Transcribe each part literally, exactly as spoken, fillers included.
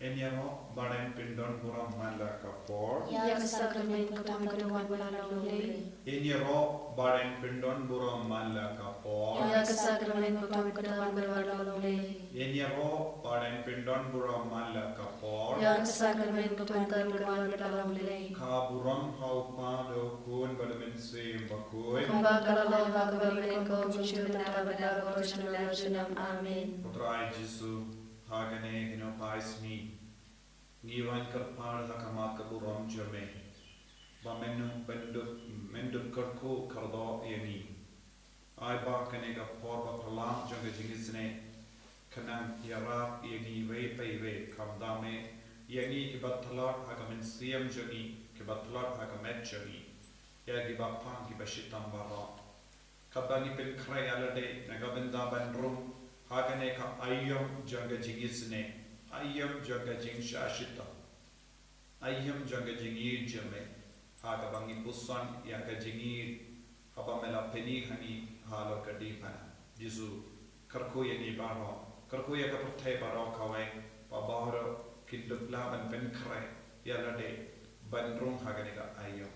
Yn ïaroh ba yn pyndon burom man la ka por. Ïa ka sakramen ka bym ka dei wan bad la long lei. Yn ïaroh ba yn pyndon burom man la ka por. Ïa ka sakramen ka bym ka dei wan bad la long lei. Yn ïaroh ba yn pyndon burom man la ka por. Ïa ka sakramen ka bym ka dei wan bad la long lei. Ka burom ha u Kpa, da u Khun bad da u Mynsiem Bakhuid. Kumba ka la long ha kaba bun, kumjuh mynta bad ha ka por jong ka jong ka. Amen. Ko Trai Jisu, ha kane ka nohphai sngi ngi wan kyrpad ha khmat ka burom jong me ba men, men dup, men dup kyrkhu kyrdoh ïa ngi. Ai ba kane ka por ba pyrshang jong ka jingisynei kan nang ïarap ïa ngi iwei pa iwei, khamtam eh ïa ngi kiba tlot ha ka mynsiem jong ngi, kiba tlot ha ka met jong ngi, ïa kiba pang kiba shitom baroh. Kaba ngi pynkhreh ïa lade na ka bynta ban rung ha kane ka aïom jong ka jingisynei, aïom jong ka jingshah shitom, aïom jong ka jingïeit jong me, ha kaba ngi puson ïa ka jingïeit haba me la pyni ha ngi halor ka diengphna. Jisu, kyrkhu ïa ngi baroh, kyrkhu ïa ka pyrthei baroh kawei, ba baroh kin dup lah ban pynkhreh ïa lade ban rung ha kane ka aïom.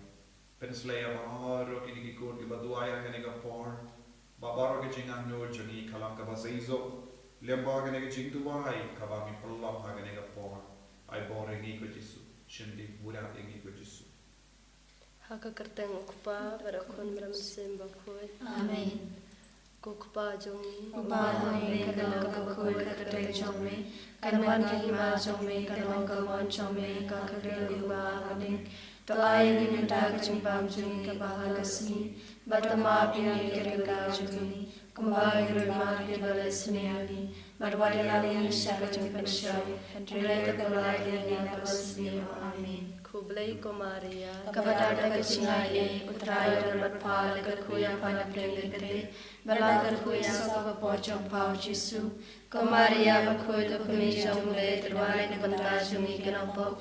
Pynsleh ïa baroh kine ki khun kiba duwai ha kane ka por, ba baroh ka jingangnud jong ngi ka long kaba seisoh lem bad kane ka jingduwai kaba ngi pynlong ha kane ka por. Ai bor ïa ngi ko Jisu, shim dieng pura ïa ngi ko Jisu. Ha ka kyrteng u Kpa bad u Khun bad u Mynsiem Bakhuid. Amen. Ko Kpa jong ngi. Uba ha me, ka long ka bakhuid ka kyrteng jong me, kan wan ka hima jong me, kan long ka mon jong me ha ka khyndew uba ha bneng. To ai ïa ngi mynta ka jingbam jong ngi kaba ha ka sngi, bad to map ïa ngi ki ryngkat jong ngi, kumba ngi ruh map ïa kiba leh sniew ïa ngi, bad wat ïalam ïa ngi sha ka jingpynshoi, hynrei to kylla ïa ngi na kaba sniew. Amen. Khublei ko Maria. Kaba don da ka jingaiei, u Trai u don bad pha, la kyrkhu ïa pha na pdeng ki kynthei, bad la kyrkhu ïa u son kaba bor jong pha u Jisu. Ko Maria bakhuid, to khmih jong U Blei, to duwai na ka bynta jong ngi ki nongpop,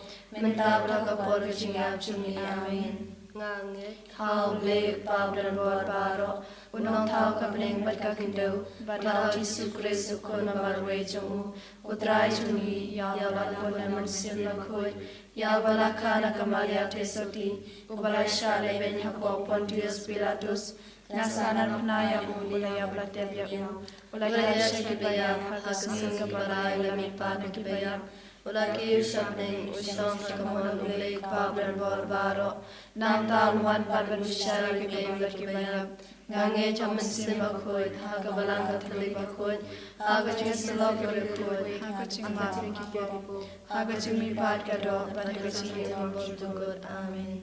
mynta bad ha ka por ka jingïap jong ngi. Amen. Nga ngeit ha U Blei u Kpa uba don bor baroh, u nongthaw ka bneng bad ka khyndew, bad ha u Jisu Khrist u Khun ba marwei jong u, u Trai jong ngi, ïa uba la pun da u Mynsiem Bakhuid, ïa uba la kha na ka Maria Theisotti, uba la shah lehbeiñ hapoh Pontius Pilatus, la sah narphna ïa u, u la ïap, la tep ïa u, u la ïaid sha kiba ïap, ha ka sngi kaba lai u la mihpat na kiba ïap, u la kiew sha bneng, u shong ha ka mon U Blei u Kpa uba don bor baroh. Nangta un wan pat ban bishar ïa ki bymman bad kiba ïap. Nga ngeit ha u Mynsiem Bakhuid, ha ka Balang Katholik bakhuid, ha ka jingïasyllok ïa ki riewkhuid, ha ka jingmap ïa ki pop, ha ka jingmihpat ka doh, bad ha ka jingim bymjukut. Amen.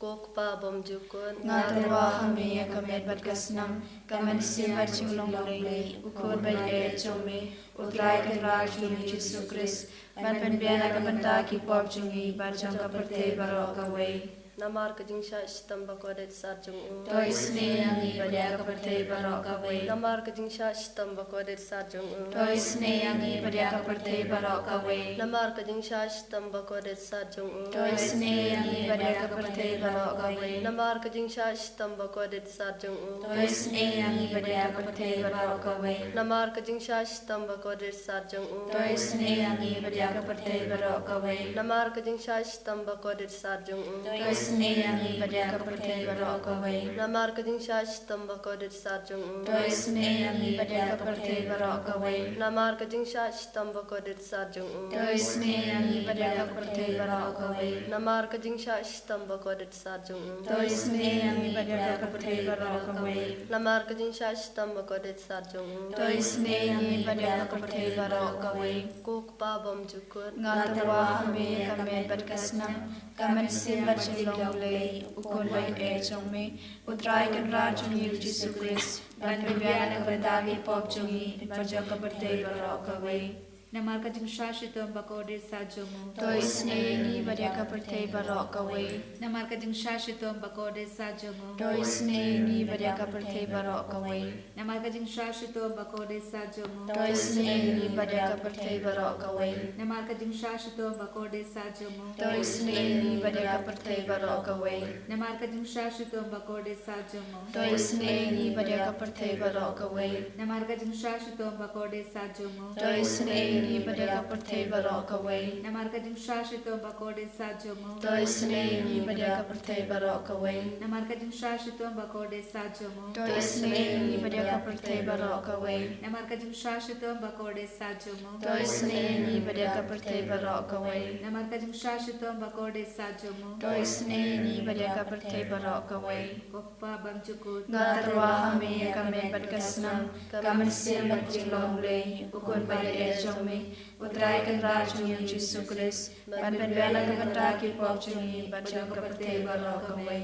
Ko Kpa bymjukut. Nga tyrwa ha me ïa ka met bad ka snam, ka mynsiem bad jinglong U Blei, u Khun ba ïeit jong me, u Trai Kynrad jong ngi u Jisu Khrist, ban pynbiang na ka bynta ki pop jong ngi bad jong ka pyrthei baroh kawei. Namar ka jingshah shitom bakordit sar jong u. To isynei ïa ngi bad ïa ka pyrthei baroh kawei. Namar ka jingshah shitom bakordit sar jong u. To isynei ïa ngi bad ïa ka pyrthei baroh kawei. Namar ka jingshah shitom bakordit sar jong u. To isynei ïa ngi bad ïa ka pyrthei baroh kawei. Namar ka jingshah shitom bakordit sar jong u. To isynei ïa ngi bad ïa ka pyrthei baroh kawei. Namar ka jingshah shitom bakordit sar jong u. To isynei ïa ngi bad ïa ka pyrthei baroh kawei. Namar ka jingshah shitom bakordit sar jong u. To isynei ïa ngi bad ïa ka pyrthei baroh kawei. Namar ka jingshah shitom bakordit sar jong u. To isynei ïa ngi bad ïa ka pyrthei baroh kawei. Namar ka jingshah shitom bakordit sar jong u. To isynei ïa ngi bad ïa ka pyrthei baroh kawei. Namar ka jingshah shitom bakordit sar jong u. To isynei ïa ngi bad ïa ka pyrthei baroh kawei. Namar ka jingshah shitom bakordit sar jong u. To isynei ïa ngi bad ïa ka pyrthei baroh kawei. Ko Kpa bymjukut. Nga tyrwa ha me ïa ka met bad ka snam, ka mynsiem bad jinglong U Blei, u Khun ba ïeit jong me, u Trai Kynrad jong ngi u Jisu Khrist, ban pynbiang na ka bynta ki pop jong ngi bad jong ka pyrthei baroh kawei. Namar ka jingshah shitom bakordit sar jong u. To isynei ïa ngi bad ïa ka pyrthei baroh kawei. Namar ka jingshah shitom bakordit sar jong u. To isynei ïa ngi bad ïa ka pyrthei baroh kawei. Namar ka jingshah shitom bakordit sar jong u. To isynei ïa ngi bad ïa ka pyrthei baroh kawei. Namar ka jingshah shitom bakordit sar jong u. To isynei ïa ngi bad ïa ka pyrthei baroh kawei. Namar ka jingshah shitom bakordit sar jong u. To isynei ïa ngi bad ïa ka pyrthei baroh kawei. Namar ka jingshah shitom bakordit sar jong u. To isynei ïa ngi bad ïa ka pyrthei baroh kawei. Namar ka jingshah shitom ba kordit sat jong u. To isynei ïa ngi bad ïa ka pyrthei baroh kawei. Namar ka jingshah shitom ba kordit sat jong u. To isynei ïa ngi bad ïa ka pyrthei baroh kawei. Namar ka jingshah shitom ba kordit sat jong u. To isynei ïa ngi bad ïa ka pyrthei baroh kawei. Namar ka jingshah shitom ba kordit sat jong u. To isynei ïa ngi bad ïa ka pyrthei baroh kawei. Ko Kpa bymjukut. Nga tyrwa ha me ïa ka met bad ka snam, ka mynsiem bad jinglong Blei, u Khun ba ïeit jong me, U Trai Kynrad jong ngi Jisu Khrist, ban pynbiang na ka bynta ki pop jong ngi bad jong ka pyrthei baroh kawei.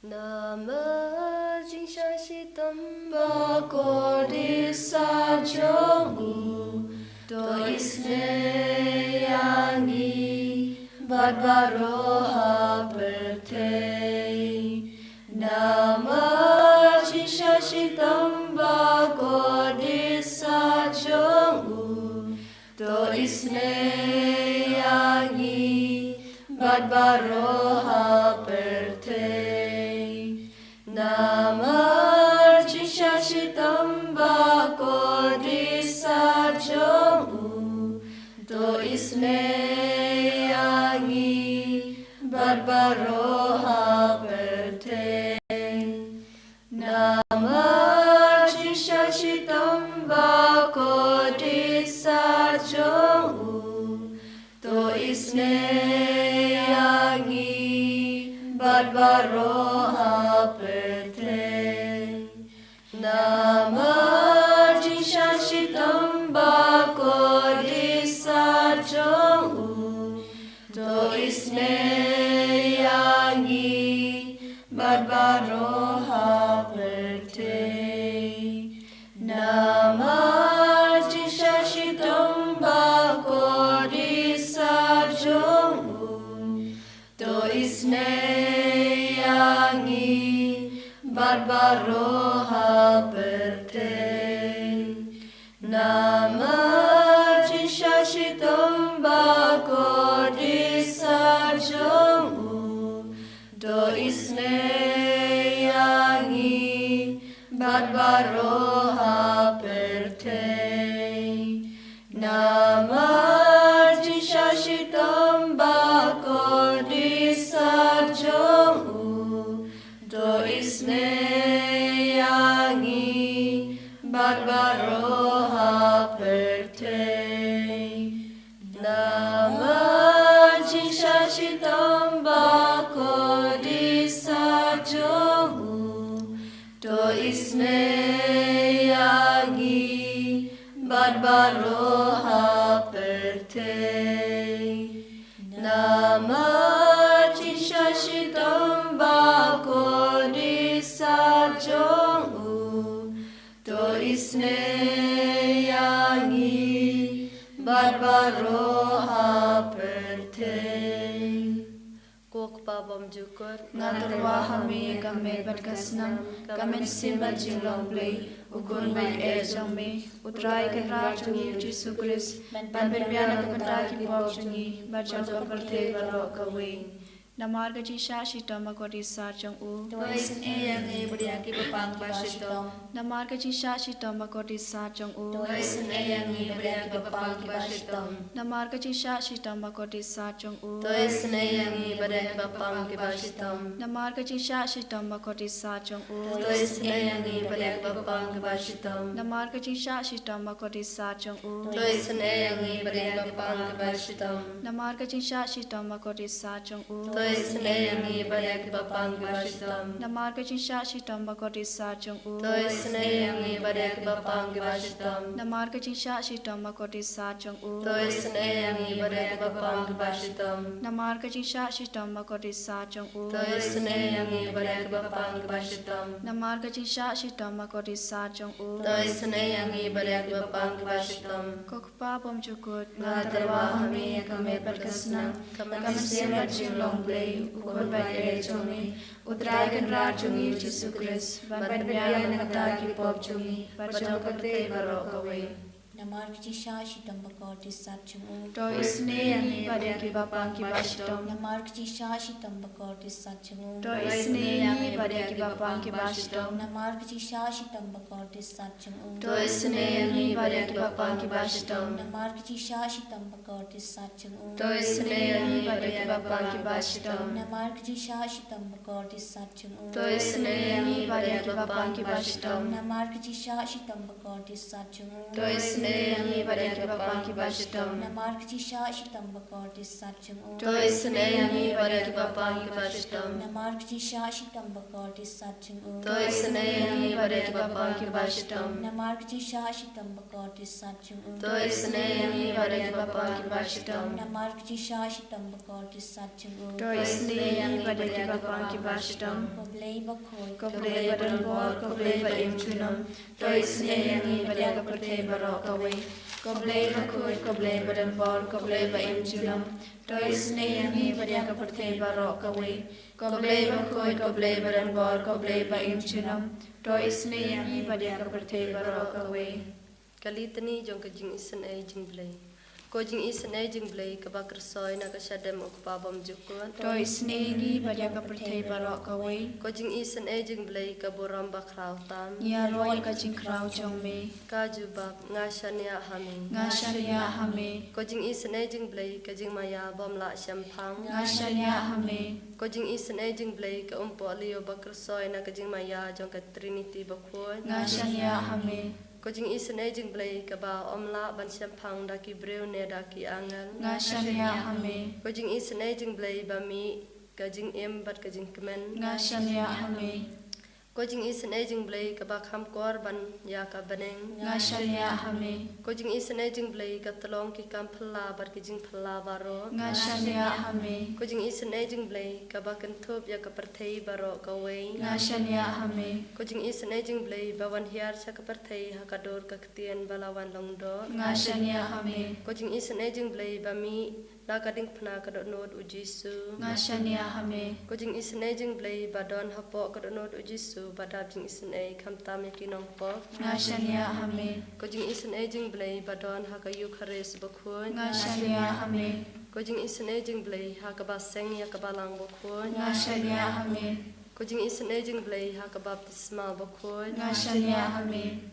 Namar jingshah shitom ba kordit sat jong u, to isynei ïa ngi bad baroh ha pyrthei. Namar jingshah shitom ba kordit sat jong u, to isynei ïa ngi bad baroh ha pyrthei. Namar jingshah shitom ba kordit sat jong u, to isynei ïa ngi bad baroh ha pyrthei. Namar jingshah shitom ba kordit sat jong u, to isynei ïa ngi bad baroh ha pyrthei. Namar jingshah shitom ba kordit sat jong u, to isynei ïa ngi bad baroh ha pyrthei. Namar jingshah shitom ba kordit sat jong u, to isynei ïa ngi bad baroh ha pyrthei. Namar jingshah shitom ba kordit sat jong u, to isynei ïa ngi bad baroh ha pyrthei. Namar jingshah shitom ba kordit sat jong u, to isynei ïa ngi bad baroh ha pyrthei. Namar jingshah shitom ba kordit sat jong u, to isynei ïa ngi bad baroh ha pyrthei. Namar jingshah shitom ba kordit sat jong u, to isynei ïa ngi bad baroh ha pyrthei. Ko Kpa bymjukut, nga tyrwa ha me ïa ka met bad ka snam, ka mynsiem bad jinglong Blei, u Khun ba ïeit jong me, U Trai Kynrad jong ngi Jisu Khrist, ban pynbiang na ka bynta ki pop jong ngi bad jong ka pyrthei baroh kawei. Namar ka jingshah shitom ba kordit sat jong u, to isynei ïa ngi bad ïa kiba pang kiba shitom. Namar ka jingshah shitom ba kordit sat jong u, to isynei ïa ngi bad ïa kiba pang kiba shitom. Namar ka jingshah shitom ba kordit sat jong u, to isynei ïa ngi bad ïa kiba pang kiba shitom. Namar ka jingshah shitom ba kordit sat jong u, to isynei ïa ngi bad ïa kiba pang kiba shitom. Namar ka jingshah shitom ba kordit sat jong u, to isynei ïa ngi bad ïa kiba pang kiba shitom. Namar ka jingshah shitom ba kordit sat jong u, to isynei ïa ngi bad ïa kiba pang kiba shitom. Namar ka jingshah shitom ba kordit sat jong u, to isynei ïa ngi bad ïa kiba pang kiba shitom. Namar ka jingshah shitom ba kordit sat jong u, to isynei ïa ngi bad ïa kiba pang kiba shitom. Namar ka jingshah shitom ba kordit sat jong u, to isynei ïa ngi bad ïa kiba pang kiba shitom. Namar ka jingshah shitom ba kordit sat jong u, to isynei ïa ngi bad ïa kiba pang kiba shitom. Ko Kpa bymjukut, nga tyrwa ha me ïa ka met bad ka snam, ka mynsiem bad jinglong Blei, u Khun ba ïeit jong me, U Trai Kynrad jong ngi Jisu Khrist, ban pynbiang na ka bynta ki pop jong ngi bad jong ka pyrthei baroh kawei. Namar ka jingshah shitom bakordit sat jong u. To isynei ïa ngi bad ïa kiba pang kiba shitom. Namar ka jingshah shitom bakordit sat jong u. To isynei ïa ngi bad ïa kiba pang kiba shitom. Namar ka jingshah shitom bakordit sat jong u. To isynei ïa ngi bad ïa kiba pang kiba shitom. Namar ka jingshah shitom bakordit sat jong u. To isynei ïa ngi bad ïa kiba pang kiba shitom. Namar ka jingshah shitom bakordit sat jong u. To isynei ïa ngi bad ïa kiba pang kiba shitom. Namar ka jingshah shitom bakordit sat jong u. To isynei ïa ngi bad ïa kiba pang kiba shitom. Namar ka jingshah shitom bakordit sat jong u. To isynei ïa ngi bad ïa kiba pang kiba shitom. Namar ka jingshah shitom bakordit sat jong u. To isynei ïa ngi bad ïa kiba pang kiba shitom. Namar ka jingshah shitom bakordit sat jong u. To isynei ïa ngi bad ïa kiba pang kiba shitom. Namar ka jingshah shitom bakordit sat jong u. To isynei ïa ngi bad ïa kiba pang kiba shitom. Ko Blei bakhuid. Ko Blei badonbor, ko Blei ba im junom. To isynei ïa ngi bad ïa ka pyrthei baroh kawei. Ko Blei bakhuid, ko Blei badonbor, ko Blei ba im junom. To isynei ïa ngi bad ïa ka pyrthei baroh kawei. Ko Blei bakhuid, ko Blei badonbor, ko Blei ba im junom. To isynei ïa ngi bad ïa ka pyrthei baroh kawei. Ka Litani jong ka jingisynei jingblei. Ko jingisynei jingblei kaba kyrsoi na ka shadem u Kpa bymjukut. To isynei ïa ngi bad ïa ka pyrthei baroh kawei. Ko jingisynei jingblei ka burom bakhraw tam. Ïaroh ïa ka jingkhraw jong me. Ka jubab, nga shaniah ha me. Nga shaniah ha me. Ko jingisynei jingblei ka jingmaïa bym lah shemphang. Nga shaniah ha me. Ko jingisynei jingblei ka umpohliew ba kyrsoi na ka jingmaïa jong ka Trinity bakhuid. Nga shaniah ha me. Ko jingisynei jingblei kaba ym lah ban shemphang da ki briew ne da ki angel. Nga shaniah ha me. Ko jingisynei jingblei ba mih ka jingim bad ka jingkmen. Nga shaniah ha me. Ko jingisynei jingblei kaba kham kor ban ïa ka bneng. Nga shaniah ha me. Ko jingisynei jingblei ka tyllong ki kam phylla bad ki jingphylla baroh. Nga shaniah ha me. Ko jingisynei jingblei kaba kynthup ïa ka pyrthei baroh kawei. Nga shaniah ha me. Ko jingisynei jingblei ba wan hiar sha ka pyrthei ha ka dur ka ktien ba la wan long doh. Nga shaniah ha me. Ko jingisynei jingblei ba mih na ka diengphna ka dohnud u Jisu. Nga shaniah ha me. Ko jingisynei jingblei ba don hapoh ka dohnud u Jisu ba dap jingisynei khamtam ïa ki nongpop. Nga shaniah ha me. Ko jingisynei jingblei ba don ha ka Eukharist bakhuid. Nga shaniah ha me. Ko jingisynei jingblei ha kaba seng ïa ka balang bakhuid. Nga shaniah ha me. Ko jingisynei jingblei ha ka baptisma bakhuid. Nga shaniah ha me.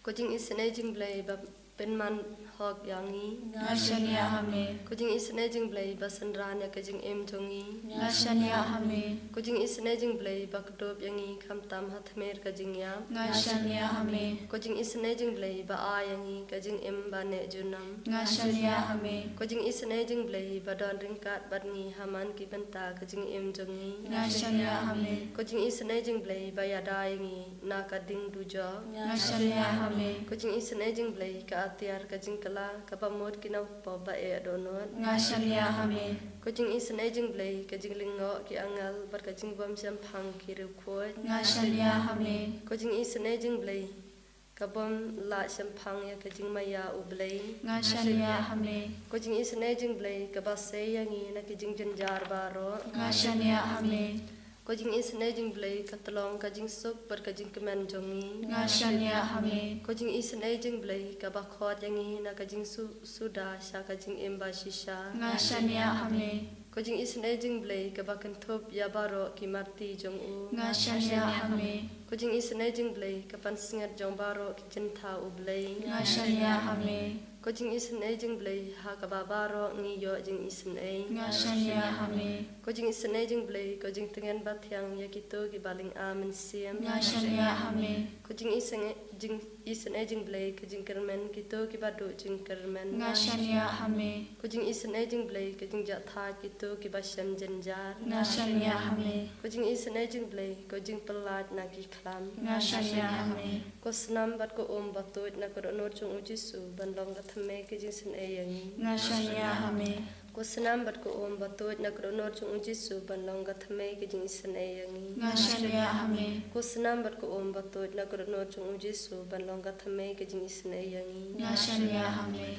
Ko jingisynei jingblei ba pynman hok ïa ngi. Nga shaniah ha me. Ko jingisynei jingblei ba synran ïa ka jingim jong ngi. Nga shaniah ha me. Ko jingisynei jingblei ba kdup ïa ngi khamtam ha tmier ka jingïap. Nga shaniah ha me. Ko jingisynei jingblei ba ai ïa ngi ka jingim ba neh junom. Nga shaniah ha me. Ko jingisynei jingblei ba don ryngkat bad ngi ha man ki bynta ka jingim jong ngi. Nga shaniah ha me. Ko jingisynei jingblei ba ïada ïa ngi na ka ding dujok. Nga shaniah ha me. Ko jingisynei jingblei ka atiar ka jingkylla kaba mut ki nongpop ba eh dohnud. Nga shaniah ha me. Ko jingisynei jingblei ka jinglyngngoh ki angel bad ka jingbym shemphang ki riewkhuid. Nga shaniah ha me. Ko jingisynei jingblei ka bym lah shemphang ïa ka jingmaïa u Blei. Nga shaniah ha me. Ko jingisynei jingblei kaba sei ïa ngi na ki jingjynjar baroh. Nga shaniah ha me. Ko jingisynei jingblei ka tyllong ka jingsuk bad ka jingkmen jong ngi. Nga shaniah ha me. Ko jingisynei jingblei kaba khot ïa ngi na ka jingsuda sha ka jingim ba shisha. Nga shaniah ha me. Ko jingisynei jingblei kaba kynthup ïa baroh ki marti jong u. Nga shaniah ha me. Ko jingisynei jingblei ka pansngiat jong baroh ki jingthaw u Blei. Nga shaniah ha me. Ko jingisynei jingblei ha kaba baroh ngi ïoh jingisynei. Nga shaniah ha me. Ko jingisynei jingblei ko jingtngen bathiang ïa kito kiba lynga mynsiem. Nga shaniah ha me. Ko jingisynei jing isynei jingblei ka jingkyrmen kito kiba duh jingkyrmen. Nga shaniah ha me. Ko jingisynei jingblei ka jingjahthait kito kiba shem jynjar. Nga shaniah ha me. Ko jingisynei jingblei ko jingpyllait na ki khlam. Nga shaniah ha me. Ko snam bad ko um ba tuid na ka dohnud jong u Jisu ban long ka thymmei ka jingisynei ïa ngi. Nga shaniah ha me. Ko snam bad ko um ba tuid na ka dohnud jong u Jisu ban long ka thymmei ka jingisynei ïa ngi. Nga shaniah ha me. Ko snam bad ko um ba tuid na ka dohnud jong u Jisu ban long ka thymmei ka jingisynei ïa ngi. Nga shaniah ha me.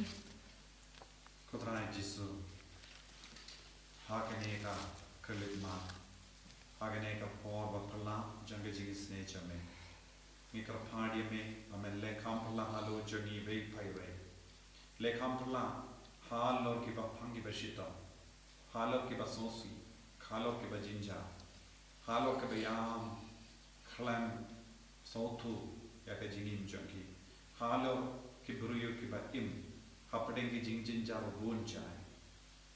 Ko Trai Jisu, ha kane ka khyllipmat, ha kane ka por ba phylla jong ka jingisynei jong me, ngi kyrpad ïa me ba men leh kham phylla halor jong ngi iwei pa iwei. Leh kham pyrshah halor kiba pang kiba shitom, halor kiba sngewsih, halor kiba jynjar, halor kiba ïam khlem sngewthuh ïa ka jingim jong ki, halor ki briew kiba im hapdeng ki jingjynjar bun jait.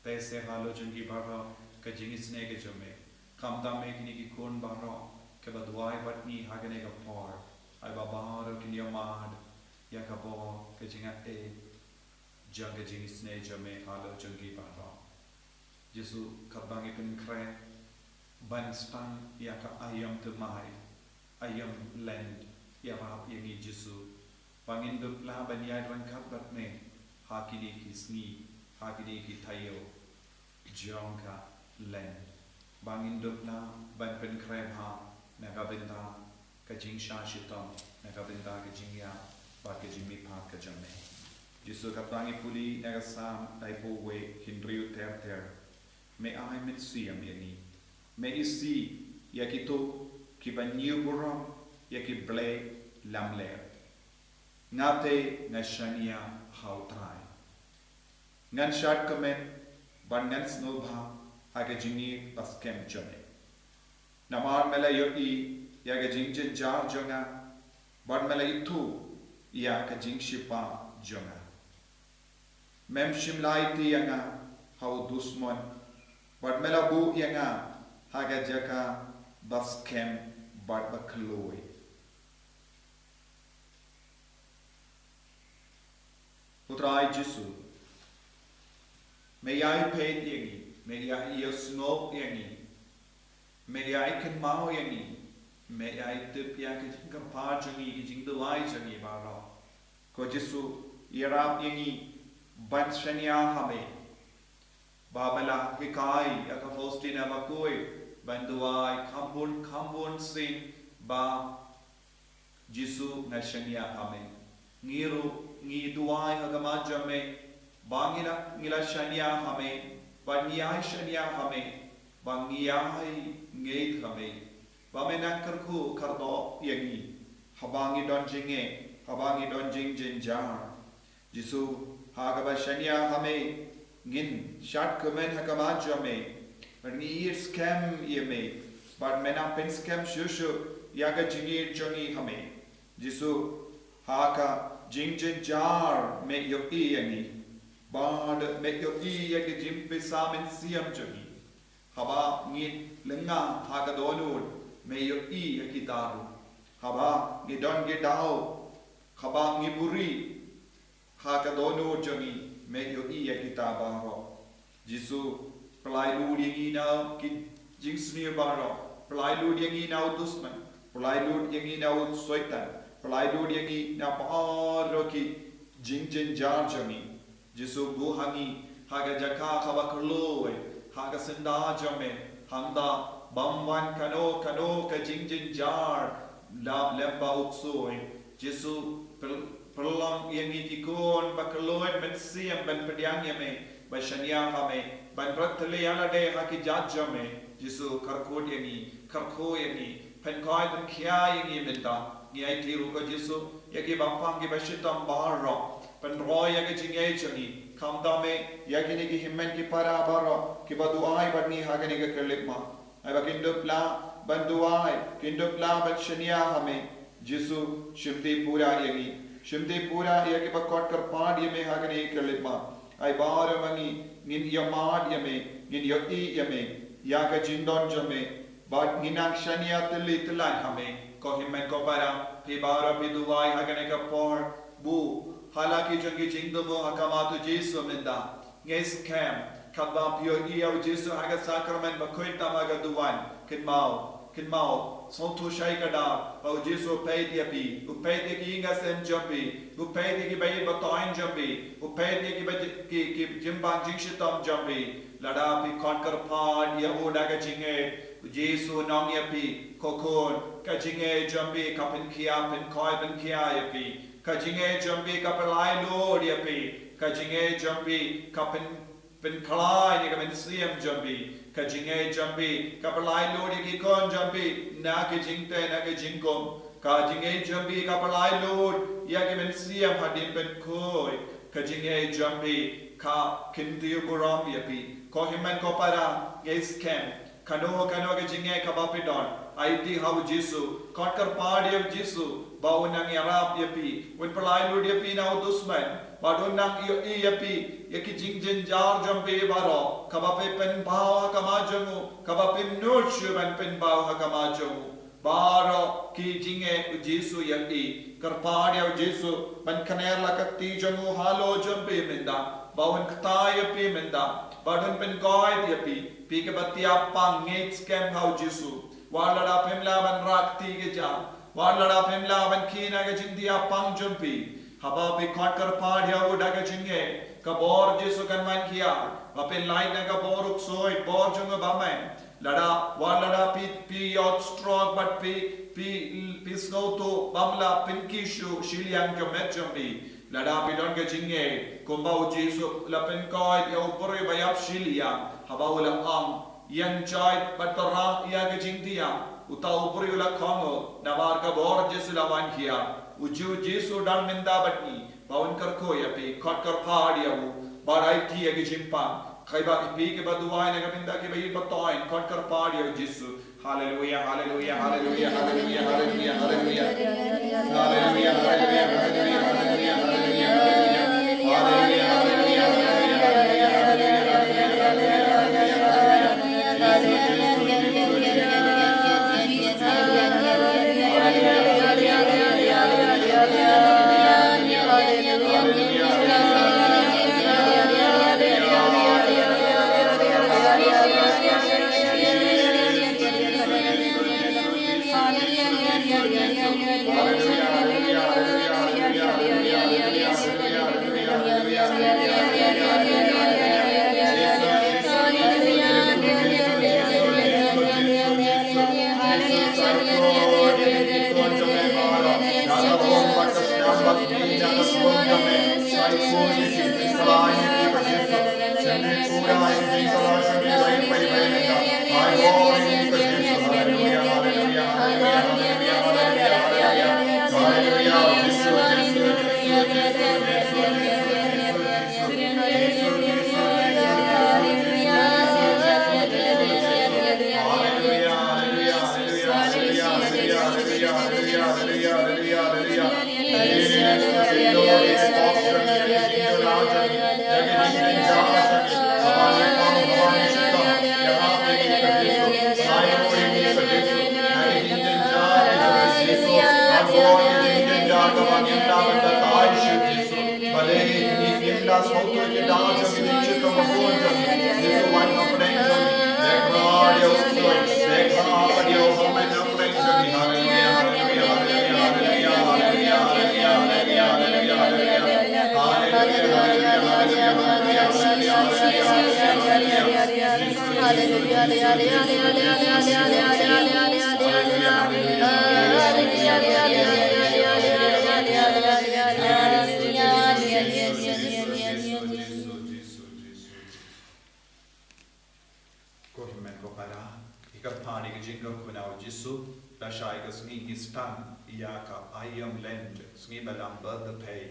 Te se halor jong ki baroh ka jingisynei ka jong me. Kham tam eh kine ki khun baroh kiba duwai bad ngi ha kane ka por, ai ba baroh kin ïohmad ïa ka bor ka jingaiei jong ka jingisynei jong me halor jong ki baroh. Jisu, katba ngi pynkhreh ban sdang ïa ka aïom thymmai, aïom Lent, ïarap ïa ngi Jisu ba ngin dup lah ban ïaid ryngkat bad me ha kine ki sngi, ha kine ki taïew jong ka Lent, ba ngin dup lah ban pynkhreh bha na ka bynta ka jingshah shitom, na ka bynta ka jingïap bad ka jingmihpat ka jong me. Jisu, katba ngi pule na ka Salm laiphew wei, hynriew ter ter, me ai mynsiem ïa ngi. Me isih ïa kito kiba ñiew burom ïa ki blei lamler. Nga te nga shaniah ha U Trai. Ngan shad kmen bad ngan sngewbha ha ka jingïeit baskhem jong me. Namar me la ïohi ïa ka jingjynjar jong nga, bad me la ithuh ïa ka jingsheptieng jong nga. Mem shym la aiti ïa nga ha u dusmon, bad me la buh ïa nga ha ka jaka baskhem bad bakloi. U Trai Jisu, me ïai peit ïa ngi, me ïai ïohsngew ïa ngi, me ïai kynmaw ïa ngi, me ïai tip ïa ka jingkyrpad jong ngi, ka jingduwai jong ngi baroh. Ko Jisu, ïarap ïa ngi ban shaniah ha me. Ba me la hikai ïa ka Faustina bakhuid ban duwai kham bun kham bun sien ba Jisu, nga shaniah ha me. Ngi ruh ngi duwai ha khmat jong me ba ngi la, ngi la shaniah ha me, ba ngi ïai shaniah ha me, ba ngi ïai ngeit ha me, ba me nang kyrkhu kyrdoh ïa ngi haba ngi don jingeh, haba ngi don jingjynjar. Jisu, ha kaba shaniah ha me, ngin shad kmen ha khmat jong me, bad ngi ïeit skhem ïa me, bad me nang pynskhem shuh shuh ïa ka jingïeit jong ngi ha me. Jisu, ha ka jingjynjar me ïohi ïa ngi, bad me ïohi ïa ka jingpisa mynsiem jong ngi. Haba ngi lyngngoh ha ka dohnud, me ïohi ïa kita ruh. Haba ngi don ki daw, haba ngi buhrieh ha ka dohnud jong ngi, me ïohi ïa kita baroh. Jisu, pynlait lut ïa ngi na ki jingsniew baroh, pynlait lut ïa ngi na u dusmon, pynlait lut ïa ngi na u Soitan, pynlait lut ïa ngi na baroh ki jingjynjar jong ngi. Jisu, buh ha ngi ha ka jaka kaba kloi ha ka syndah jong me, hangta bym wan kano kano ka jingjynjar lem, lem bad u ksuid. Jisu, pyl-, pynlong ïa ngi ki khun ba kylluid mynsiem ban pdiang ïa me, ba shaniah ha me, ban rat thylliej ïa lade ha ki jait jong me. Jisu, kyrkhu ïa ngi, kyrkhu ïa ngi, pynkhuid pynkhia ïa ngi mynta. Ngi aiti ruh ko Jisu ïa kiba pang kiba shitom baroh, pynroi ïa ka jingïeit jong ngi. Khamtam eh ïa kine ki hynmen ki para baroh kiba duwai bad ngi ha kane ka khyllipmat. Ai ba kin dup lah ban duwai, kin dup lah ban shaniah ha me. Jisu, shimti pura ïa ngi, shimti pura ïa kiba khot kyrpad ïa me ha kane ka khyllipmat. Ai baroh ma ngi ngin ïohmad ïa me, ngin ïohi ïa me, ïa ka jingdon jong me, bad ngin nang shaniah thylliej thylliej ha me. Ko hynmen ko para, phi baroh phi duwai ha kane ka por, buh ha la ki jong ki jingthmu ha khmat u Jisu mynta. Ngi skhem katba phi ïohi ïa u Jisu ha ka sakramen bakhuid tam ha ka duwan, kynmaw, kynmaw, sngewthuh shai kata ba u Jisu u peit ïa phi, u peit ïa ki ïing ki sem jong phi, u peit ïa kiba ïeit ba thoiñ jong phi, u peit ïa kiba ji-, ki, ki jingpang jingshitom jong phi. Lada phi khot kyrpad ïa u da ka jingngeit, u Jisu un ong ïa phi, ko khun, ka jingngeit jong phi ka pynkhia, pynkhuid pynkhia ïa phi. Ka jingngeit jong phi ka pynlait lut ïa phi. Ka jingngeit jong phi ka pyn, pynkhlaiñ ïa ka mynsiem jong phi. Ka jingngeit jong phi ka pynlait lut ïa ki khun jong phi na ki jingteh na ki jingkhum. Ka jingngeit jong phi ka pynlait lut ïa ki mynsiem hadien pynkhuid. Ka jingeh jong phi ka kyntiew burom ïa phi. Ko hynmen ko para, ngi skhem, kano kano ka jingeh kaba phi don, aiti ha u Jisu, khot kyrpad ïa u Jisu ba un nang ïarap ïa phi, un pynlait lut ïa phi na u dusman, bad un nang ïohi ïa phi, ïa ki jingjynjar jong phi baroh, kaba phi pynpaw ha khmat jong u, kaba phim nud shuh ban pynpaw ha khmat jong u. Baroh ki jingeh u Jisu ïohi. Kyrpad ïa u Jisu ban kner la ka kti jong u halor jong phi mynta, ba un kta ïa phi mynta, ba un pynkoit ïa phi. Phi kiba tiap pang, ngi skhem ha u Jisu. Wat lada phim lah ban rah kti ka jam, wat lada phim lah ban khie na ka jingtiap pang jong phi, haba phi khot kyrpad ïa u da ka jingeh, ka bor Jisu kan wan khia. Ba phin lait na ka bor u ksuid, bor jong u bymman. Lada, wat lada phi, phi ïoh stroke bad phi, phi, phi sngewthuh bym lah pynkhih shuh shiliang jong met jong phi. Lada phi don ka jingeh, kumba u Jisu la pynkoit ïa u briew ba ïap shiliang, haba u la ong, ïeng jait bad to rah ïa ka jingtiap, uta u briew u la kohnguh, namar ka bor Jisu la wan khia. U Jisu, Jisu don mynta bad ngi, ba un kyrkhu ïa phi, khot kyrpad ïa u, bad aiti ïa ka jingpang. Kaba phi kiba duwai na ka bynta kiba ïeit ba toiñ, khot kyrpad ïa u Jisu. Haleluia, haleluia, haleluia, haleluia, haleluia, haleluia. Haleluia, haleluia, haleluia, haleluia, haleluia, haleluia. Haleluia, haleluia, haleluia, haleluia, haleluia, haleluia, haleluia. Ko hynmen ko para, ngi kyrpad ïa ka jingkyrkhu na u Jisu, lashai ka sngi ngi sdang ïa ka aïom Lent, sngi ba lam bad the pay.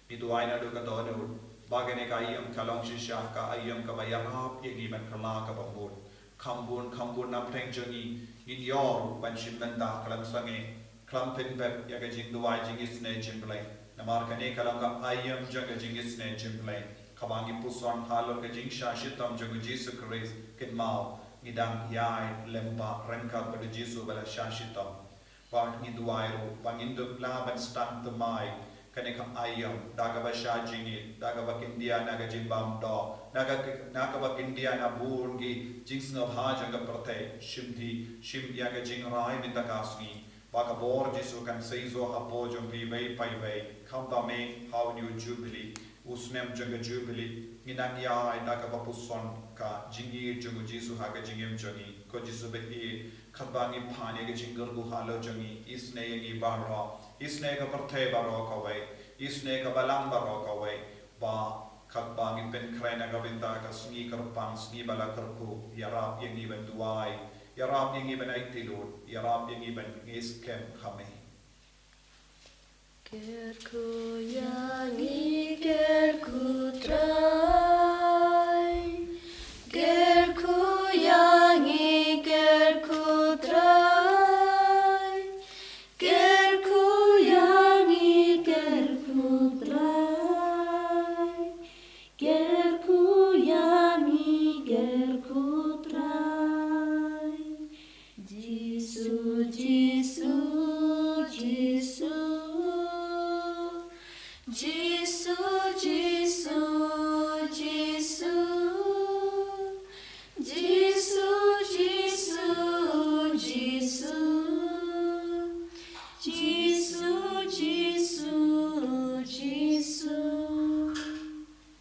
Ngi duwai naduh ka dohnud ba kane ka aïom ka long shisha ka aïom kaba ïarap ïa ngi ban kylla kaba mut. Kham bun kham bun na pdeng jong ngi ngin ïoh ban shim bynta khlem sangeh, khlem pynbeit ïa ka jingduwai jingisynei jingpyllait. Namar kane ka long ka aïom jong ka jingisynei jingpyllait. Kaba ngi puson halor ka jingshah shitom jong u Jisu Khrist, kynmaw, ngi dang ïai lem bad ryngkat bad u Jisu ba la shah shitom. Bad ngi duwai ruh ba ngin dup lah ban sdang thymmai kane ka aïom da kaba shah jingit, da kaba kyndiah na ka jingbymdoh, na ka, na kaba kyndiah na bun ki jingsngewbha jong ka pyrthei. Shim dih, shim ïa ka jingrai mynta ka sngi, ba ka bor Jisu kan seisoh hapoh jong phi iwei pa iwei. Khamtam eh ha une u Jubili, u snem jong ka Jubili, ngin nang ïai da kaba puson ka jingïeit jong u Jisu ha ka jingim jong ngi. Ko Jisu ba ïeit, katba ngi pan ïa ka jingkyrkhu halor jong ngi, isynei ïa ngi baroh, isynei ka pyrthei baroh kawei, isynei ka balang baroh kawei, ba katba ngi pynkhreh na ka bynta ka sngi kyrpang, sngi ba la kyrkhu, ïarap ïa ngi ban duwai, ïarap ïa ngi ban aiti lut, ïarap ïa ngi ban ngeit skhem ha me. Ki Kyrkhu ïa ngi, kyrkhu Trai. Kyrkhu ïa ngi, kyrkhu Trai. Kyrkhu ïa ngi, kyrkhu Trai. Kyrkhu ïa ngi, kyrkhu Trai. Jisu, Jisu, Jisu. Jisu, Jisu, Jisu. Jisu, Jisu, Jisu. Jisu, Jisu, Jisu.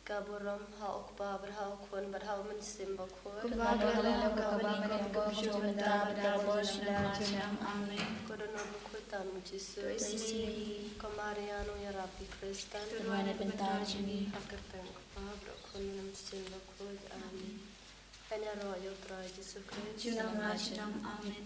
Ka burom ha u Kpa bad ha u Khun bad ha u Mynsiem Bakhuid. Kumba ka la long, kumba ka la long, kumba ka la long, mynta bad ka bor sha ïing. Amen. Ko dohnud bakhuid tam Jisu. Praise thee. Ko Maria nongïarap ki Khristan. To wan na bynta jong ngi. Ha ka kyrteng u Kpa bad u Khun bad u Mynsiem Bakhuid. Amen. Kynja roh ïa u Trai Jisu Khrist. Junom la junom. Amen.